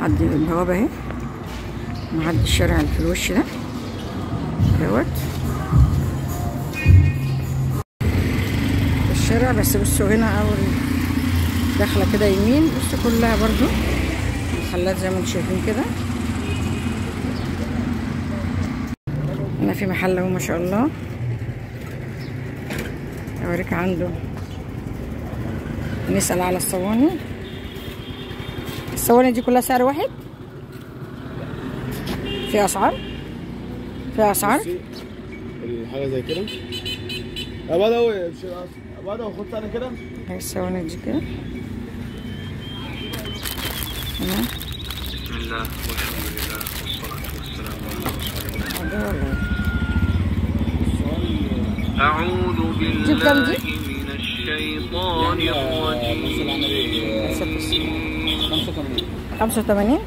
عدي البوابة اهي، نعدي الشارع اللي في الوش ده دوت الشارع. بس بصوا هنا اول داخله كده يمين، بصوا كلها برضو محلات زي ما انتم شايفين كده. هنا في محل اهو ما شاء الله، اوريك عنده. نسأل على الصواني. الصواني دي كلها سعر واحد؟ في اسعار؟ في اسعار؟ الحاجة زي كده يا بدوي، بدوي خد انا كده. هي الصواني دي كده. تمام. بسم الله والحمد لله والصلاة والسلام على رسول الله. أعوذ بالله من الشيطان الرجيم. 85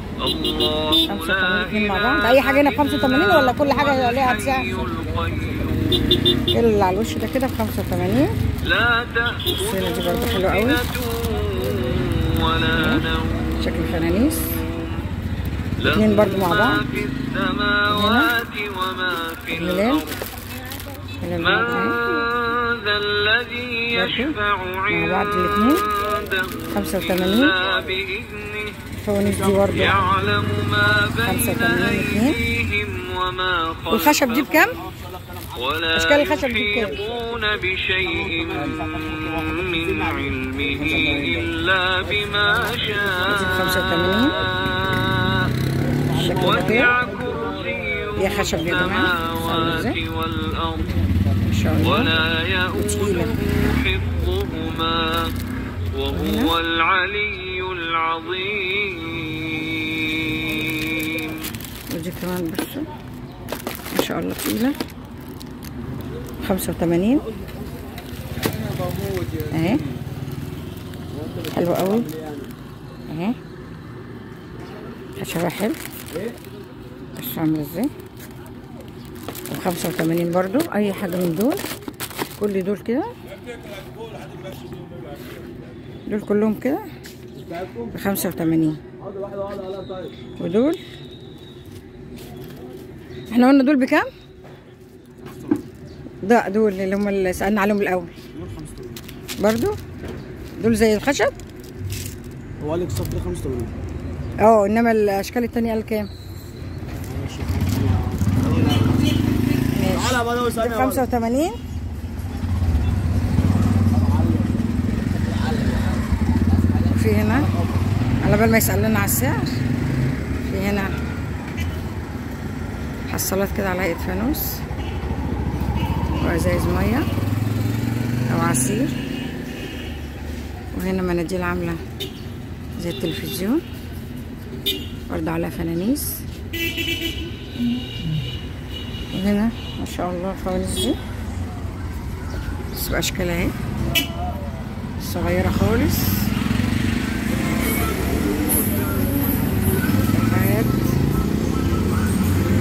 85 مع بعض. أي حاجة هنا ب 85 ولا كل حاجة ليها سعر؟ اللي على الوش ده كده ب 85. الصينة دي برضه حلوة قوي، شكل فنانيس. اتنين برضه مع بعض. هنا هلال، هلال من ذا الذي يشفع مع بعض الاثنين 85. الفوانيس دي برضه يعلم ما بين 85 أيديهم وما خلفهم. والخشب دي بكام؟ ولا اشكال الخشب دي بكام؟ يحيطون بشيء من علمه إلا بما شاء. دي ب 85. الشكل ده كده يا خشب يا جماعة، والأرض ما شاء الله ولا يؤوده حفظهما وهو العلي العظيم. ودي كمان بصوا ما شاء الله تقيلة، 85 اهي، حلوة قوي اهي، خشبها حلو. بصوا عاملة ازاي. و85 برضو. اي حاجة من دول، كل دول كده، دول كلهم كده ب85. ودول احنا قلنا دول بكام؟ ده دول اللي هم اللي سألنا عليهم الأول برضو، دول زي الخشب. هو قال لك الصف ده 85. اه انما الاشكال التانية قال كام؟ ماشي. 85. في هنا على بال ما يسأل لنا على السعر، في هنا حصالات كده على هيئة فانوس وازايز مية او عصير، وهنا مناديل عاملة زي التلفزيون برضه عليها فوانيس. وهنا ما شاء الله الفوانيس دي بس بأشكالها اهي صغيرة خالص.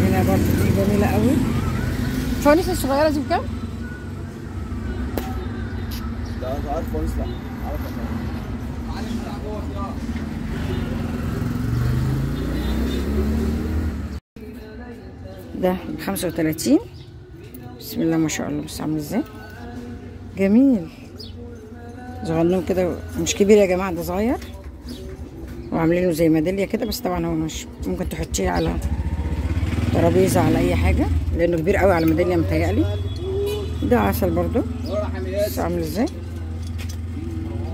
هنا برضه دي جميلة قوي. الفوانيس الصغيرة دي بكام؟ لا عارف فوانيس، لا عارف. ده ب35. بسم الله ما شاء الله، بص عامل ازاي جميل، صغنون كده، مش كبير يا جماعة، ده صغير، وعاملينه زي ميدالية كده، بس طبعا هو مش ممكن تحطيه على ترابيزة على اي حاجة لانه كبير قوي على ميدالية متهيألي. ده عسل برضو، بص عامل ازاي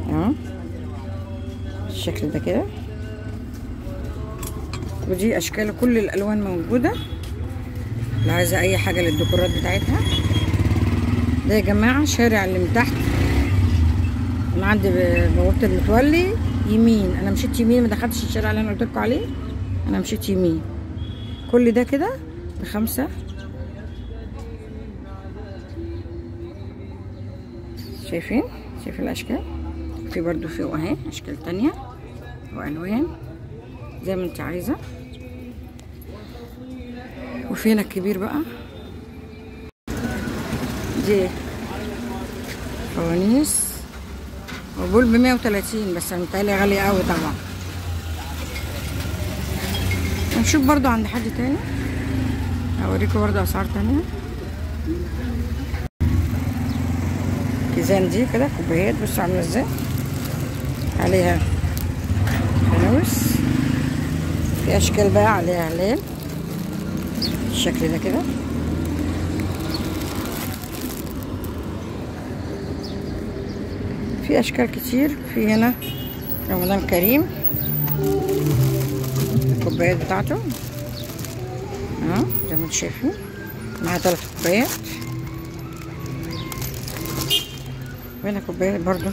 اهو الشكل ده كده. ودي اشكال كل الالوان موجودة، اللي عايزه اي حاجة للديكورات بتاعتها. ده يا جماعة شارع اللي من تحت من عند بوابه المتولي يمين، انا مشيت يمين ما دخلتش الشارع اللي انا قلت لكم عليه، انا مشيت يمين. كل ده كده ب5. شايفين؟ شايفين الاشكال؟ في برضو فوق اهي اشكال تانية والوان زي ما انت عايزه. وفي هنا الكبير بقى، دي فوانيس وبول ب130، بس انا متهيألي غالية قوي طبعا. ونشوف برضو عند حد تاني، هوريكم برضو اسعار تانية. الكيزان دي كده كوبايات، بصوا عامله ازاي، عليها فانوس، في اشكال بقى عليها هلال الشكل ده كده. في اشكال كتير. في هنا رمضان كريم الكوبايات بتاعته اهو زي ما انتم شايفين، معاه 3 كوبايات. وهنا كوبايات برضو،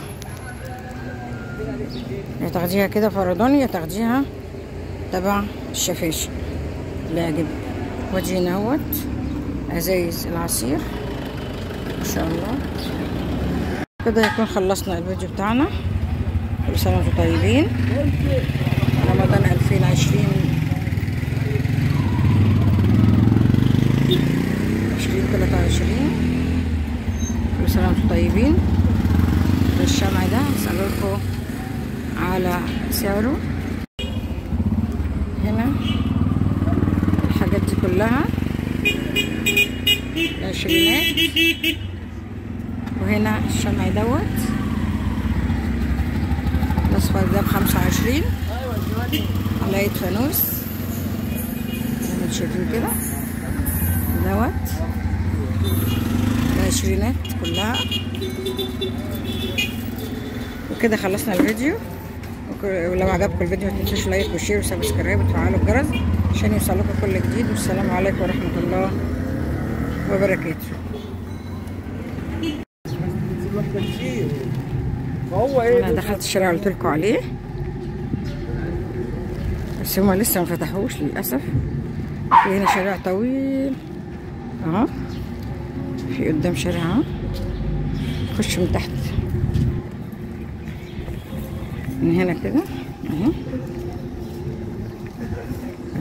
يا تاخديها كده فرداني يا تاخديها تبع الشفاشه اللي يعجبك. ودي هنا اهوت ازايز العصير ما شاء الله. كده يكون خلصنا الفيديو بتاعنا. كل سنة وانتم طيبين. رمضان 2020 2023. كل سنة وانتم طيبين. الشمع ده هسألكوا على سعره. هنا الحاجات دي كلها العشرينات. وهنا الشمع دوت الاصفر ده ب25، على فانوس زي ما انتم شايفين كده دوت، العشرينات كلها. وكده خلصنا الفيديو. ولو عجبكم الفيديو ما تنسوش like و share و subscribe وتفعلوا الجرس عشان يوصلكم كل جديد. والسلام عليكم ورحمة الله وبركاته. انا دخلت الشارع قلت لكم عليه، بس هما لسه ما فتحوش للاسف. في هنا شارع طويل اهو، في قدام شارع اهو، خش من تحت من هنا كده اهو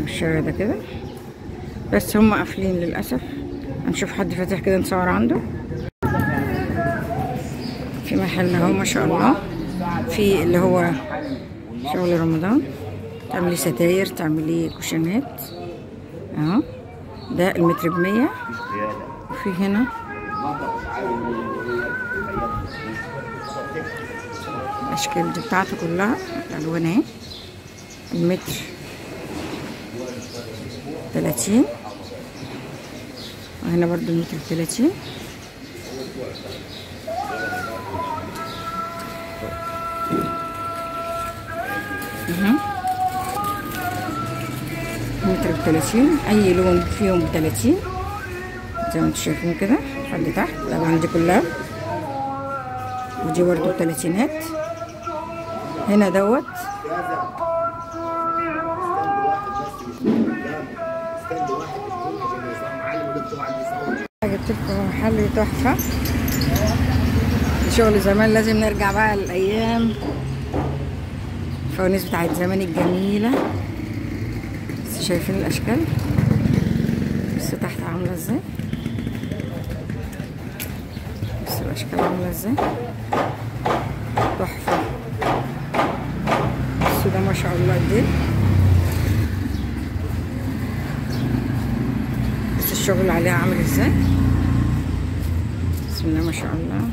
الشارع ده كده، بس هم قافلين للاسف. هنشوف حد فاتح كده نصور عنده. في محل اهو ما شاء الله، في اللي هو شغل رمضان، تعملي ستاير، تعملي كوشنات اهو. ده المتر ب100. وفي هنا الاشكال دي بتاعته كلها الالوان اهي. المتر 30، وهنا برضو المتر 30. متر ب30، اي لون فيهم ب30 زي ما انتم شايفين كده لحد تحت. الالوان دي كلها، ودي برضو بتلاتينات. هنا دوت جبت لكم محل تحفة، شغل زمان. لازم نرجع بقى الايام الفوانيس بتاعت زمان الجميلة. بس شايفين الاشكال بس تحت عامله ازاي، بس الاشكال عامله ازاي تحفة. بس ده ما شاء الله دي، بس الشغل عليها عامل ازاي، بسم الله ما شاء الله.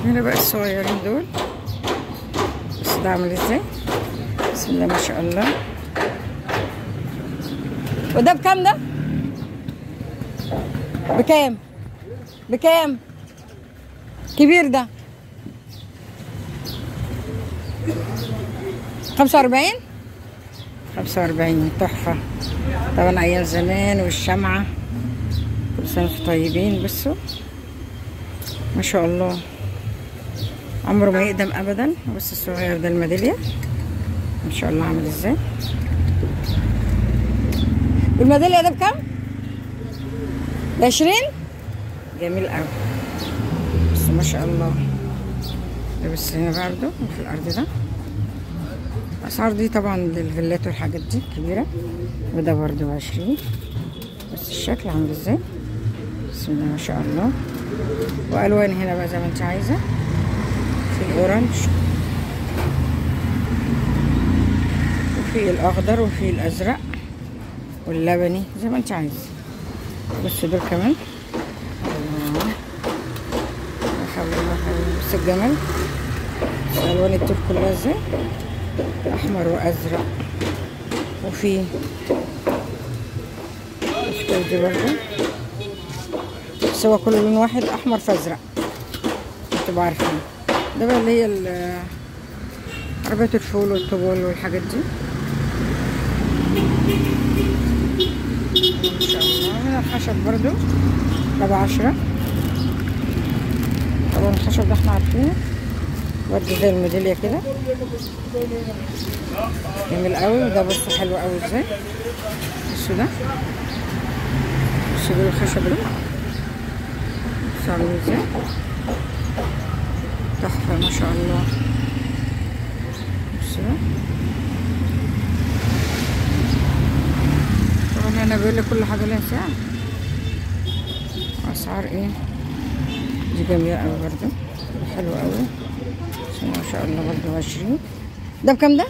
هنا بقى الصغيرين دول، بس ده عامل ازاي، بسم الله ما شاء الله. وده بكام؟ ده بكام؟ بكام؟ كبير ده 45، 45. تحفة طبعا ايام زمان والشمعة. كل سنة وانتم طيبين. بصوا ما شاء الله عمره ما يقدم ابدا. بص الصغير ده الميدالية ما شاء الله عامل ازاي. والميدالية ده بكام؟ 20. جميل قوي بس ما شاء الله. ده بس هنا برضه في الارض ده. الاسعار دي طبعا للفيلات والحاجات دي كبيرة. وده برضه 20. بس الشكل عامل ازاي، بسم الله ما شاء الله. والوان هنا بقى زي ما انت عايزه، في ال orange في الاخضر وفي الازرق واللبني زي ما انت عايز. بص دول كمان، الله لا حول ولا قوة. بص الجمال، الوان التوب كلها ازاي، احمر وازرق، وفي الاشكال دي برضه، بس هو كله لون واحد، احمر فازرق، انتوا عارفين. ده بقى اللي هي عربية الفول والطبول والحاجات دي ما شاء الله. هنا الخشب برضو ده ب10. طبعا الخشب ده احنا عارفينه برضو زي الميدالية كده، جميل قوي. وده بصوا حلو قوي ازاي، بصوا ده، بصوا دول الخشب ده، بصوا عامل ازاي، تحفة ما شاء الله. بصوا طبعا هنا بيقول لك كل حاجة لها سعر، اسعار ايه. دي جميلة قوي برضو، حلوة قوي ما شاء الله برضو 20. ده بكام ده؟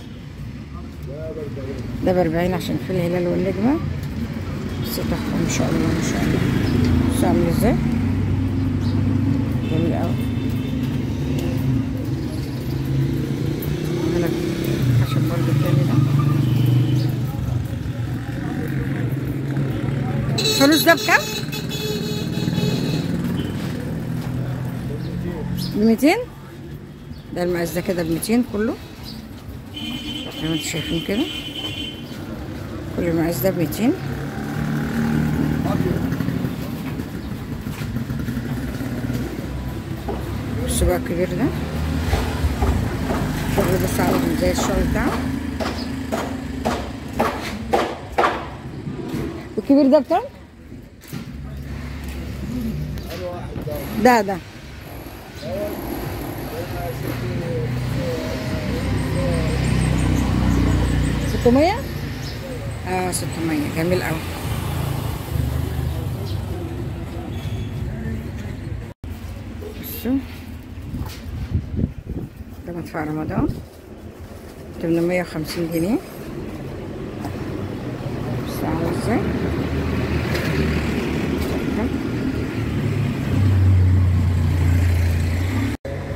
ده ب40 عشان في الهلال والنجمة. بس تحفة ما شاء الله ما شاء الله. بصوا عامل ازاي، جميل قوي. هنا خشب برضو التاني ده. الفلوس ده بكام؟ ب200. ده المقاس ده كده ب200 كله، زي ما انتوا شايفين كده، كل المقاس ده ب200. بصوا بقى الكبير ده، شغل بس عامل زي الشغل بتاعه. والكبير ده بكام؟ ده 600. 600 جميل قوي. بصوا ده مدفع رمضان 850 جنيه. بصوا عامل ازاي.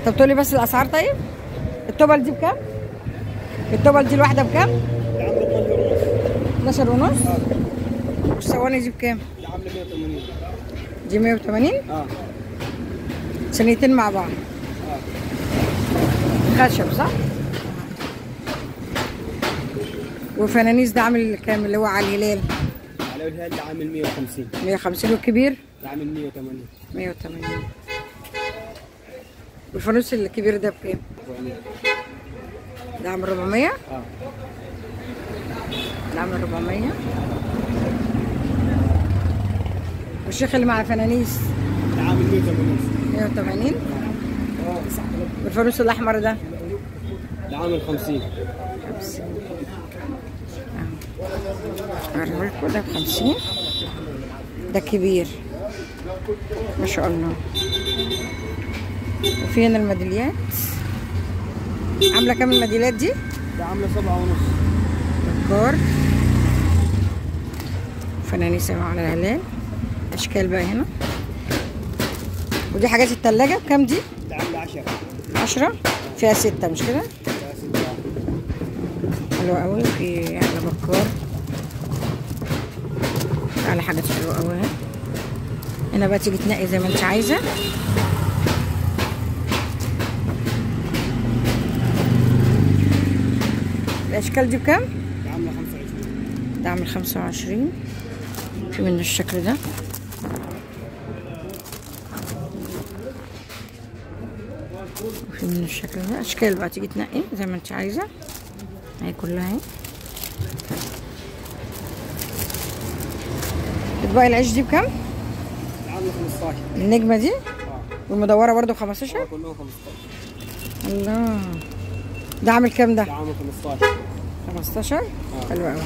طب تقولي بس الاسعار. طيب الطبل دي بكام؟ الطبل دي الواحدة بكام؟ 12 ونص. والصواني دي بكام؟ دي عامله 180. دي 180؟ صينيتين مع بعض. خشب صح؟ وفنانيس ده عامل كام اللي هو على الهلال؟ على الهلال ده عامل 150. 150. والكبير؟ ده عامل 180. 180. والفانوس الكبير ده بكام؟ 400. ده عامل 400؟ ده عامل 400. والشيخ اللي مع الفنانيس؟ ده عامل 180. 180. والفانوس الأحمر ده؟ ده عامل 50. 50. أوريهولكوا ده ب50. ده كبير ما شاء الله. وفي هنا الميداليات. عاملة كام الميداليات دي؟ ده عاملة 7.5. دكار فنانيس على الهلال، أشكال بقى هنا. ودي حاجات التلاجة بكام دي؟ ده عاملة 10. 10 فيها 6 مش كده؟ فيها 6. حلوة أوي. في على بكار، على حاجات حلوة أوي اهي. هنا بقى تيجي تنقي زي ما انت عايزة. الاشكال دي بكام؟ ده عامله 25. ده عامل 25. في منه الشكل ده. وفي منه الشكل ده. اشكال بقى تيجي تنقي زي ما انت عايزه. اهي كلها اهي. اطباق العيش دي بكام؟ ده عامله 15. النجمة دي؟ والمدوره برده 15؟ كلهم 15. الله. ده عامل كام ده؟ ده عامل 15. 15؟ حلو قوي.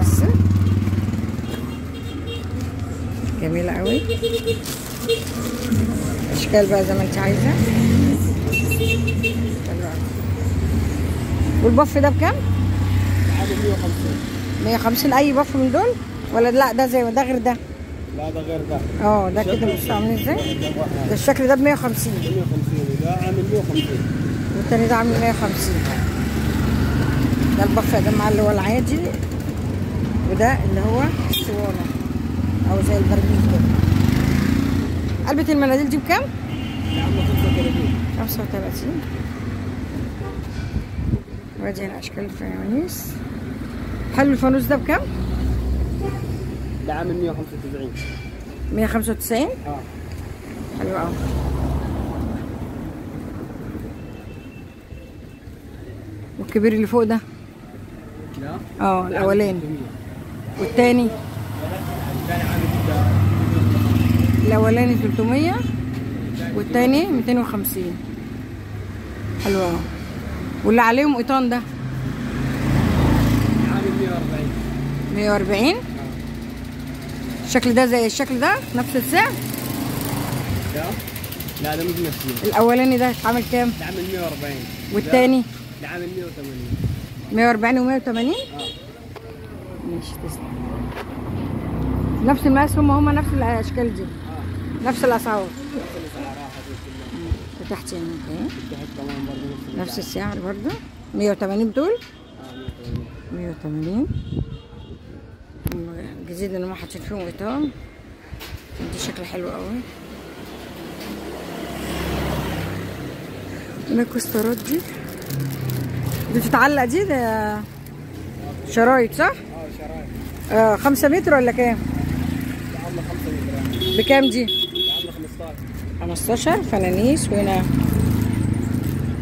بس جميلة قوي. اشكال بقى زي ما انت عايزة. حلو قوي. والبف ده بكام؟ 150. 150 اي بف من دول ولا لا ده زي ده غير ده؟ لا ده غير ده. اه ده كده بصوا عاملين ازاي؟ ده الشكل ده ب 150. 150 وده عامل 150. والتاني ده عامل 150. ده البف يا جماعة اللي هو العادي، وده اللي هو الصوانه او زي البرميل كده. علبة المناديل دي بكام؟ دي عامله 35. 35. وادي هنا اشكال الفوانيس. حلو الفانوس ده بكام؟ ده عامل 195. 195؟ اه حلو قوي. والكبير اللي فوق ده؟ لا اه الاولاني. والتاني؟ الاولاني 300 والتاني 250. حلو قوي. واللي عليهم قيطان ده؟ عامل 140. 140؟ الشكل ده زي الشكل ده نفس السعر؟ لا لا ده مش نفس. الاولاني ده عامل كام؟ ده عامل 140. والتاني؟ ده عامل 180. 140 و180؟ اه ماشي تسلم. نفس المقاس، هم نفس الاشكال دي. نفس الاسعار. نفس الاسعار. اه تحت يعني ايه؟ تحت كمان برضه نفس السعر برضه. 180 بتقول؟ اه 180. الجديد ان هم حاطين فيهم غطاء، دي شكل حلو قوي. الكوسترات دي بتتعلق دي، ده شرايط صح؟ اه شرايط. 5 متر ولا كام؟ عامله 5 متر. بكام دي؟ عامله 15. 15 فنانيس. وهنا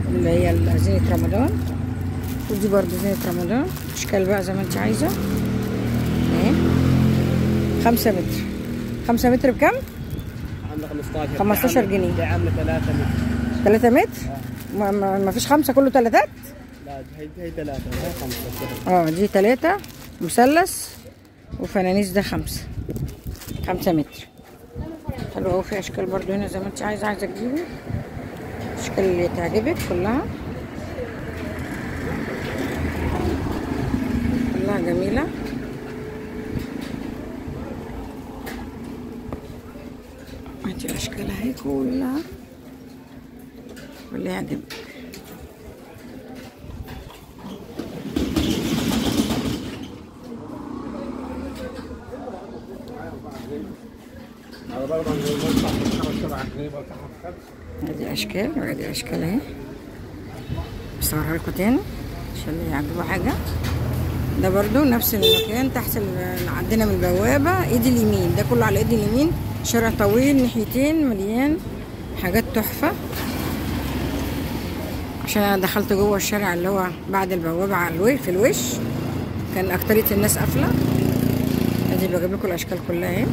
اللي هي زينة رمضان، ودي برضو زينة رمضان، اشكال بقى زي ما انت عايزة. اهي 5 متر. 5 متر بكام؟ عامله 15. 15 جنيه. دي عامله 3 متر. 3 متر؟ ما فيش 5، كله تلاتات؟ لا هي 3 هي 5. اه دي 3 مثلث، وفنانيس ده 5. 5 متر. حلو قوي. في اشكال برضو هنا زي ما انت عايزه، عايزه تجيبي الاشكال اللي تعجبك كلها، كلها جميلة. ادي الاشكال اهي كلها، واللي يعجبك. ادي اشكال وادي اشكال اهي، بصورها لكم تاني عشان اللي يعجبه حاجة. ده برضو نفس المكان تحت اللي عندنا من البوابة، ايد اليمين، ده كله على ايد اليمين. شارع طويل ناحيتين مليان حاجات تحفة. عشان انا دخلت جوه الشارع اللي هو بعد البوابة على الوش، في الوش كان اكتريه الناس قافله. ادي بجيب لكم الاشكال كلها اهي.